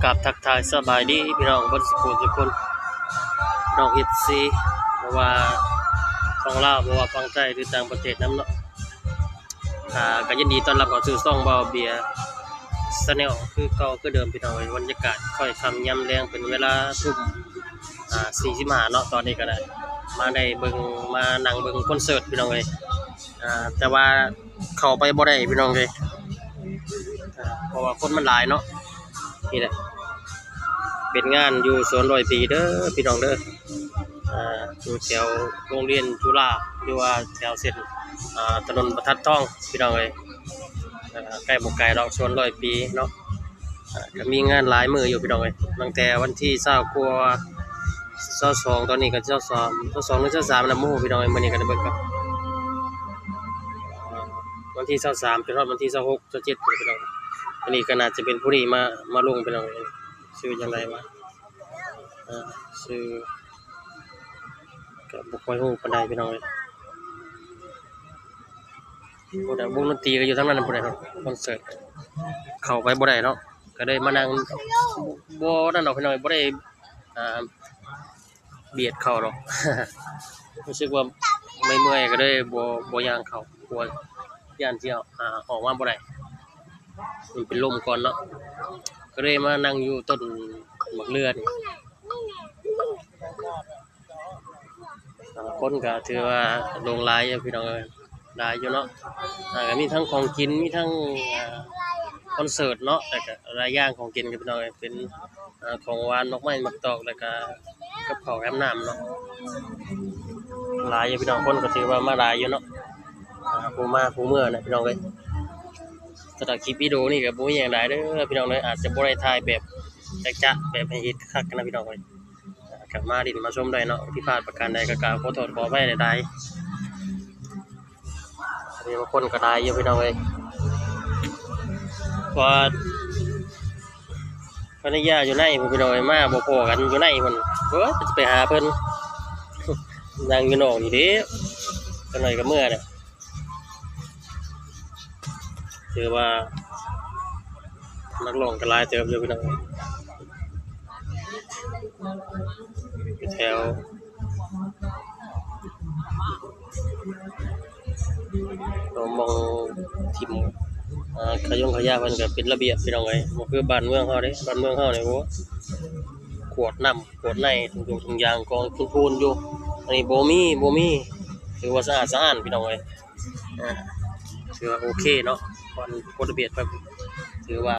ກາບທັກທາຍສະບາຍດີພີ່ນ້ອງເບິດສູ່ຜູ້ສູ່ຄົນ ພີ່ນ້ອງເອັຟຊີ ບໍ່ວ່າຝັ່ງລາວ ບໍ່ວ່າຝັ່ງໄທ ຫຼືຕ່າງປະເທດນຳເນາະ. ກະຍິນດີຕ້ອນຮັບເຂົ້າສູ່ຊ່ອງບ່າວເບຍ Channel ຄືເກົ່າຄືເດີມພີ່ນ້ອງເອີຍ. ບັນຍາກາດຄ່ອຍຄ່ຳຍາມແລງ ເປັນເວລາທຸ່ມ ອ່າ ສີ່ສິບຫ້າເນາະ. ຕອນນີ້ກະໄດ້ມາໄດ້ເບິ່ງ ມານັ່ງເບິ່ງຄອນເສີດພີ່ນ້ອງເອີຍ. ອ່າ ແຕ່ວ່າເຂົ້າໄປບໍ່ໄດ້ພີ່ນ້ອງເອີຍ ອ່າ ເພາະວ່າຄົນມັນຫຼາຍເນາະ. ນີ້ແຫຼະ ເປັນງານຢູ່ສວນຮ້ອຍປີເດີພີ່ນ້ອງເດີ ອ່າ ຢູ່ແຖວໂຮງຮຽນຈຸລາ ຫຼືວ່າແຖວເສັ້ນ ອ່າ ຖະໜົນບັນທັດທອງພີ່ນ້ອງເອີຍ. ອ່າ ໃກ້ບໍ່ໄກດອກ ສວນຮ້ອຍປີເນາະ. ອ່າ ກະມີງານຫຼາຍມື້ຢູ່ພີ່ນ້ອງເອີຍ ຕັ້ງແຕ່ວັນທີຊາວກວ່າ ຊາວສອງ ຕອນນີ້ກະຊາວສາມ ຊາວສອງ ຫຼືຊາວສາມລະບໍ່ຮູ້ພີ່ນ້ອງເອີຍ. ມື້ນີ້ກະໄດ້ເບິ່ງກ່ອນ ວັນທີຊາວສາມ ຈົນຮອດວັນທີຊາວຫົກ ຊາວເຈັດ ພີ່ນ້ອງ. ອັນນີ້ກະໜ້າຈະເປັນຜູ້ນີ້ມາ ມາລົງພີ່ນ້ອງເອີຍ. ຊື່ຈັ່ງໃດວະ ເອີ ຊື່ ກະບໍ່ຄ່ອຍຮູ້ປານໃດພີ່ນ້ອງເອີຍ. ພຸ້ນນະ ວົງດົນຕີກະຢູ່ທາງນັ້ນພຸ້ນນະ ຄອນເສີດ ເຂົ້າໄປບໍ່ໄດ້ເນາະ ກະເລີຍມານັ່ງ ບໍ່ນັ້ນດອກພີ່ນ້ອງ ບໍ່ໄດ້ ອ່າ ບຽດເຂົ້າດອກ ຮູ້ສຶກວ່າເມື່ອຍໆ ກະເລີຍບໍ່ ບໍ່ຍ່າງເຂົ້າ ກົວຢ້ານຊິ ອ່າ ອອກມາບໍ່ໄດ້ ມັນເປັນລົມກ່ອນເນາະ. ກະເລີຍມານັ່ງຢູ່ຕົ້ນໝາກເຫຼືອນີ້. ອ່າ ຄົນກະຖືວ່າລົງຫຼາຍຢູ່ພີ່ນ້ອງເອີຍ ຫຼາຍຢູ່ເນາະ. ອ່າ ກະມີທັງຂອງກິນ ມີທັງ ອ່າ ຄອນເສີດເນາະ ແລ້ວກະຫຼາຍຢ່າງຂອງກິນພີ່ນ້ອງເອີຍ ເປັນ ອ່າ ຂອງຫວານ ໝາກໄມ້ ໝາກຕອກ ແລ້ວກະກັບເຂົ້າກັບນ້ຳເນາະ. ຫຼາຍຢູ່ພີ່ນ້ອງ ຄົນກະຖືວ່າມາຫຼາຍຢູ່ເນາະ ອ່າ ຜູ້ມາຜູ້ເມືອນະພີ່ນ້ອງເອີຍ. ສຳລັບຄລິບວິດີໂອນີ້ກະບໍ່ມີຫຍັງຫຼາຍເດີພີ່ນ້ອງເດີ ອາດຈະບໍ່ໄດ້ຖ່າຍແບບຈະໆ ແບບໃຫ້ເຫັນຄັກນະພີ່ນ້ອງເອີຍ. ກະມາຫຼິ້ນມາຊົມໄດ້ເນາະ ຜິດພາດປະການໃດກະ ກະຂໍໂທດຂໍອະໄພຫຼາຍໆ. ອັນນີ້ວ່າຄົນກະຫຼາຍຢູ່ພີ່ນ້ອງເອີຍ ເພາະວ່າພັນລະຍາຢູ່ໃນພຸ້ນພີ່ນ້ອງເອີຍ ມາບໍ່ພໍ້ກັນຢູ່ໃນພຸ້ນ ເອີ ຈະໄປຫາເພິ່ນ ນັ່ງຢູ່ນອກນີ້ເດ້ ຈັກໜ້ອຍກະເມືອແຫຼະ. ຖືວ່ານັກຮ້ອງກະຫຼາຍເຕີບຢູ່ພີ່ນ້ອງ ຢູ່ແຖວ ເຮົາມອງຖິ້ມ ອ່າ ຂະຍົງຂະຢະເພິ່ນກະເປັນລະບຽບພີ່ນ້ອງເອີຍ ບໍ່ຄືບ້ານເມືອງເຮົາເດ້. ບ້ານເມືອງເຮົານີ້ ໂອ້ ຂວດນ້ຳ ຂວດໄນ ຖົງຢາງກອງພູນໆຢູ່ ອັນນີ້ບໍ່ມີ ບໍ່ມີ ຖືວ່າສະອາດສະອ້ານພີ່ນ້ອງເອີຍ. ອ່າ ຖືວ່າໂອເຄເນາະ ການກົດລະບຽບ ຖືວ່າ